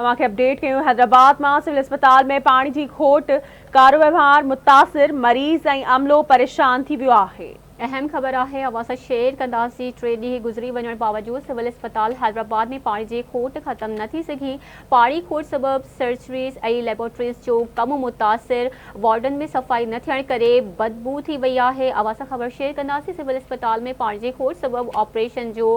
اوهان کي اپڊيٽ ڪيون حيدرآباد مان سول اسپتال ۾ پاڻي جي کوٽ، ڪاروهنوار متاثر، مريض ۽ عملو پريشان ٿي ويو آهي. اهم خبر آهي اوهان سان شيئر ڪنداسين ٽي ڏينهن گذري وڃڻ باوجود سول اسپتال حيدرآباد ۾ پاڻي جي کوٽ ختم نه ٿي سگهي، پاڻي کوٽ سبب سرجريز ۽ ليبارٽريز جو ڪم متاثر، وارڊن ۾ صفائي نه ٿيڻ ڪري بدبوء ٿي وئي آهي، اوهان سان خبر شيئر ڪنداسين سول اسپتال ۾ پاڻي جي کوٽ سبب آپريشن جو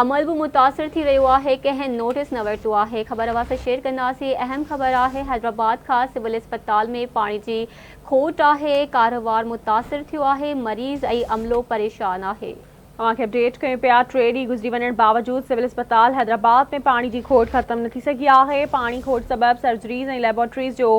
عمل به متاثر ٿي رهيو آهي، ڪنهن نوٽيس نه ورتو آهي، خبر اوهان سان شيئر ڪنداسين، اهم خبر آهي حيدرآباد کان سول اسپتال ۾ پاڻي جي کوٽ آهي، ڪاروبار متاثر ٿيو آهي، مريض ۽ عملو پريشان آهي. اوهان کي اپڊيٽ ڪيون پيا ٽي ڏينهن گذري وڃڻ باوجود سول اسپتال حيدرآباد ۾ پاڻي جي کوٽ ختم نه ٿي سگهي آهي، پاڻي کوٽ سبب سرجريز ۽ ليبارٽريز جو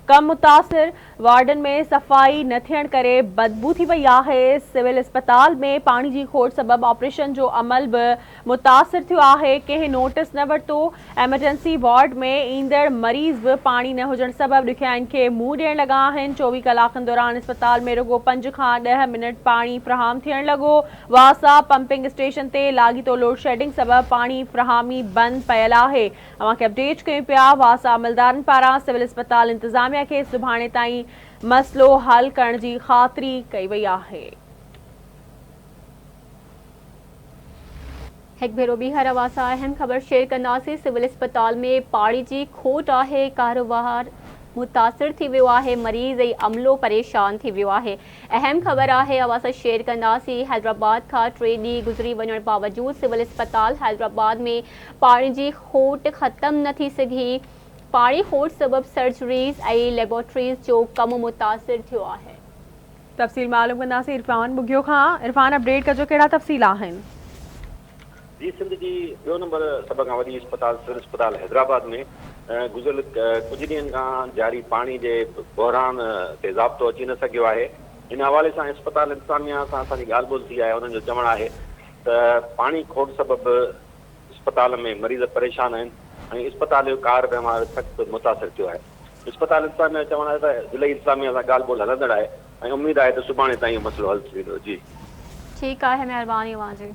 ڪم متاثر، وارڊن ۾ صفائي نه ٿيڻ ڪري بدبو ٿي وئي آهي، سول اسپتال ۾ پاڻي جي کوٽ سبب آپريشن جو عمل به متاثر ٿيو آهي، ڪنهن نوٽيس نه ورتو، ايمرجنسي وارڊ ۾ ايندڙ مريض به پاڻي نه هجڻ سبب ڏکيائين کي منهن ڏيڻ لڳا آهن، 24 ڪلاڪن دوران اسپتال ۾ رڳو پنج کان 10 منٽ پاڻي فراهم ٿيڻ لڳو، واسا پمپنگ اسٽيشن تي لاڳيتو لوڊشيڊنگ سبب پاڻي فراهمي بند پيل آهي. اوهان کي اپڊيٽ ڪيون پيا، واسا عملدارن پاران سول اسپتال انتظاميا کي سڀاڻي تائين مسئلو حل ڪرڻ جي خاطري ڪئي وئي آهي. هڪ ڀيرو ٻيهر اوهان سان اهم خبر شيئر ڪنداسين، سول اسپتال ۾ پاڻي جي کوٽ آهي، ڪاروبار متاثر ٿي ويو آهي، مريض ۽ عملو پريشان ٿي ويو آهي، اهم خبر آهي اوهان سان شيئر ڪنداسين، حيدرآباد کان ٽي ڏينهن گذري وڃڻ باوجود سول اسپتال حيدرآباد ۾ پاڻي جي کوٽ ختم نه ٿي سگهي، پاڻي کوٽ سبب سرجريز ۽ ليبارٽريز جو ڪم متاثر ٿيو آهي. تفصيل معلوم ڪنداسين عرفان ٻگهيو کان، عرفان اپڊيٽ ڪجو ڪهڙا تفصيل آهن. جي سنڌ جي ٻيو نمبر سڀ کان وڏي اسپتال سول اسپتال حيدرآباد ۾ گذريل ڪجهه ڏينهن کان جاري پاڻي جي بحران تي ضابطو اچي نه سگهيو آهي ان حوالي سان اسپتال انتظاميا سان اسان جي ڳالهه ٻولهه ٿي آهي انهن جو چوڻ آهي ته پاڻي کوٽ سبب اسپتال ۾ مريض پريشان آهن ۽ اسپتال جو ڪار وهنوار سخت متاثر ٿيو آهي اسپتال انتظاميا جو چوڻ آهي ته ضلعي انتظاميا سان ڳالهه ٻولهه هلندڙ آهي ۽ اميد آهي ته سڀاڻي تائين اهو مسئلو حل ٿي ويندو جي. ٺيڪ آهي مهرباني اوهان جي.